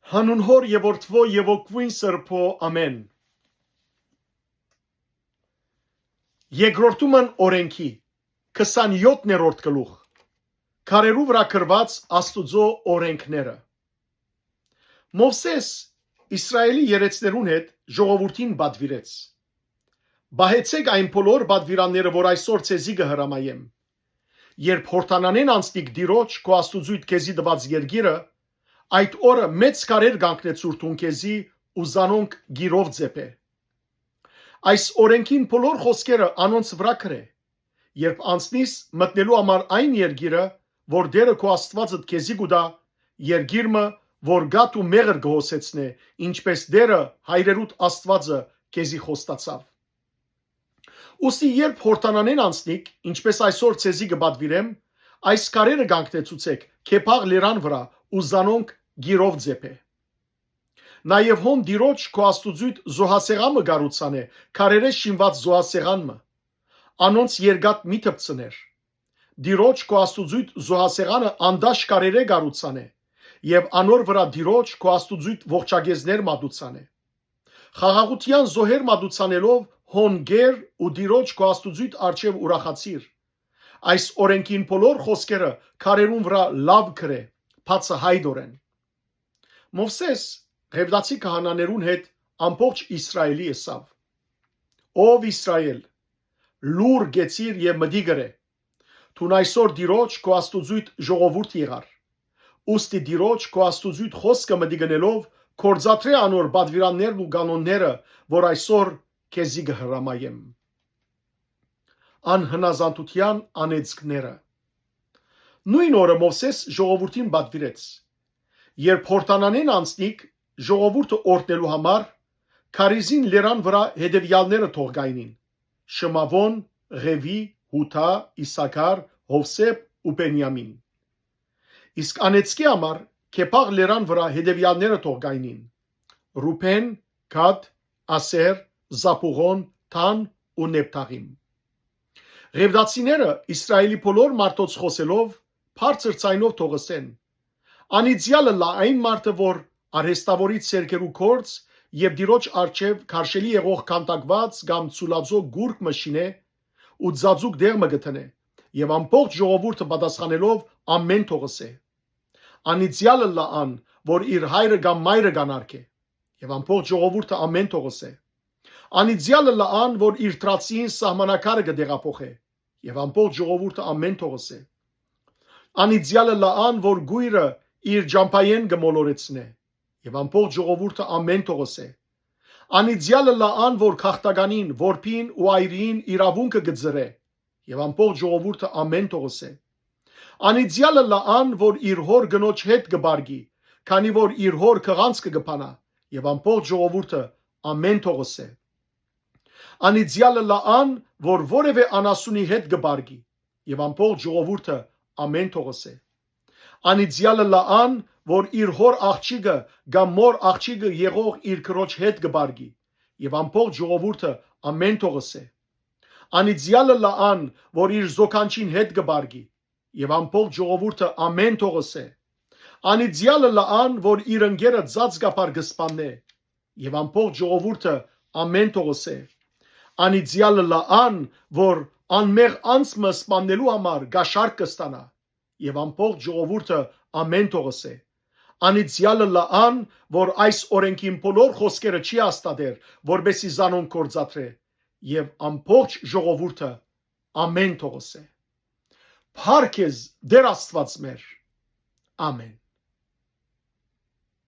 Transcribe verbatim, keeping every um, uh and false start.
Հանուն Հօր եւ Որդւոյ եւ Ոգւոյն Սրբոյ, ամէն։ Երկրորդումն օրէնքի, քսանեօթներորդ գլուխ, քարերու վրայ գրուած Աստուծոյ օրէնքները։ Մովսէս Իսրայէլի երէցներուն հետ ժողովուրդին պատուիրեց. «Պահեցէք այն բոլոր պատուիրանները, որ այսօր ձեզի կը հրամայեմ։ Երբ Յորդանանէն անցնիք Տիրոջ, քո Աստուծոյդ քեզի տուած երկիրը, այդ օրը մեծ քարեր կանգնեցուր դուն քեզի ու զանոնք գիրով ձեփէ։ Այս օրէնքին բոլոր խօսքերը անոնց վրայ գրէ։ Երբ անցնիս մտնելու համար այն երկիրը, որ Տէրը քո Աստուածդ քեզի կու տայ, երկիր մը, որ կաթ ու մեղր կը հոսեցնէ, ինչպէս Տէրը, հայրերուդ Աստուածը, քեզի խոստացաւ։ Ուստի երբ Յորդանանէն անցնիք, ինչպէս այսօր ձեզի կը պատուիրեմ, այս քարերը կանգնեցուցէք Քեփաղ լերան վրայ ու զանոնք գիրով ձեփէ։ Նաեւ հոն Տիրոջ քո Աստուծոյդ զոհասեղան մը կառուցանէ, քարերէ շինուած զոհասեղան մը։ Անոնց երկաթ մի դպցներ։ Տիրոջ քո Աստուծոյդ զոհասեղանը անդաշ քարերէ կառուցանէ եւ անոր վրայ Տիրոջ քո Աստուծոյդ ողջակեզներ մատուցանէ։ Խաղաղութեան զոհեր մատուցանելով հոն կեր ու Տիրոջ քո Աստուծոյդ առջեւ ուրախացիր։ Այս օրէնքին բոլոր խօսքերը քարերուն վրայ լաւ գրէ, բացահայտօրէն»։ Մովսէս Ղեւտացի քահանաներուն հետ ամբողջ Իսրայէլի ըսաւ. «Ով Իսրայէլ, լուռ կեցիր եւ մտիկ ըրէ։ Դուն այսօր Տիրոջ քո Աստուծոյդ ժողովուրդ եղար։ Ուստի Տիրոջ քո Աստուծոյդ խօսքը մտիկ ընելով, գործադրէ անոր պատուիրաններն ու կանոնները, որ այսօր քեզի կը հրամայեմ»։ Անհնազանդութեան անեծքները։ Նոյն օրը Մովսէս ժողովուրդին պատուիրեց. «Երբ Յորդանանէն անցնիք ժողովուրդը օրհնելու համար, քարիզին լերան վրայ հետեւեալները թող գայնին. Շմաւոն, Ղեւի, Յուդա, Իսաքար, Յովսէփ ու Բենիամին։ Իսկ անեծքի համար Քեփաղ լերան վրայ հետեւեալները թող գայնին. Ռուբէն, Գադ, Ասեր, Զաբուղոն, Դան ու Նեփթաղիմ»։ Ղեւտացիները Իսրայէլի բոլոր մարդոց խօսելով, բարձր ձայնով թող ըսեն. «Անիծեալ ըլլայ այն մարդը, որ արհեստաւորի ձեռքերու գործ եւ Տիրոջ առջեւ քարշելի եղող քանդակուած կամ ծուլածո կուռք մը շինէ ու ծածուկ տեղ մը կը դնէ, եւ ամբողջ ժողովուրդը պատասխանելով ամէն թող ըսէ. Անիծեալ ըլլայ ան, որ իր հայրը կամ մայրը կ'անարգէ»։ Եւ ամբողջ ժողովուրդը ամէն թող ըսէ. «Անիծեալ ըլլայ ան, որ իր դրացիին սահմանակարը կը տեղափոխէ»։ Եւ ամբողջ ժողովուրդը ամէն թող ըսէ. «Անիծեալ ըլլայ ան, որ կոյրը իր ճամբայէն կը մոլորեցնէ»։ Եւ ամբողջ ժողովուրդը ամէն թող ըսէ. «Անիծեալ ըլլայ ան, որ գաղթականին, որբին ու այրիին իրաւունքը կը ծռէ»։ Եւ ամբողջ ժողովուրդը ամէն թող ըսէ. «Անիծեալ ըլլայ ան, որ իր հօր կնոջ հետ կը պարկի, քանի որ իր հօր քղանցքը կը բանայ»։ Եւ ամբողջ ժողովուրդը ամէն թող ըսէ. «Անիծեալ ըլլայ ան, որ որեւէ անասունի հետ կը պարկի»։ Եւ ամբողջ ժողովուրդը ամէն թող ըսէ. «Անիծեալ ըլլայ ան, որ իր հօր աղջիկը կամ մօր աղջիկը եղող իր քրոջ հետ կը պարկի»։ Եւ ամբողջ ժողովուրդը ամէն թող ըսէ. «Անիծեալ ըլլայ ան, որ իր զոքանչին հետ կը պարկի»։ Եւ ամբողջ ժողովուրդը ամէն թող ըսէ. «Անիծեալ ըլլայ ան, որ իր ընկերը ծածկաբար կը սպաննէ»։ Եւ ամբողջ ժողովուրդը ամէն թող ըսէ. «Անիծեալ ըլլայ ան, որ անմեղ անձ մը սպաննելու համար կաշառք կը ստանայ»։ Եւ ամբողջ ժողովուրդը ամէն թող ըսէ. «Անիծեալ ըլլայ ան, որ այս օրէնքին բոլոր խօսքերը չի հաստատեր, որպեսզի զանոնք գործադրէ»։ Եւ ամբողջ ժողովուրդը ամէն թող ըսէ. «Փառք քեզ, Տէր Աստուած մեր»։ Ամէն։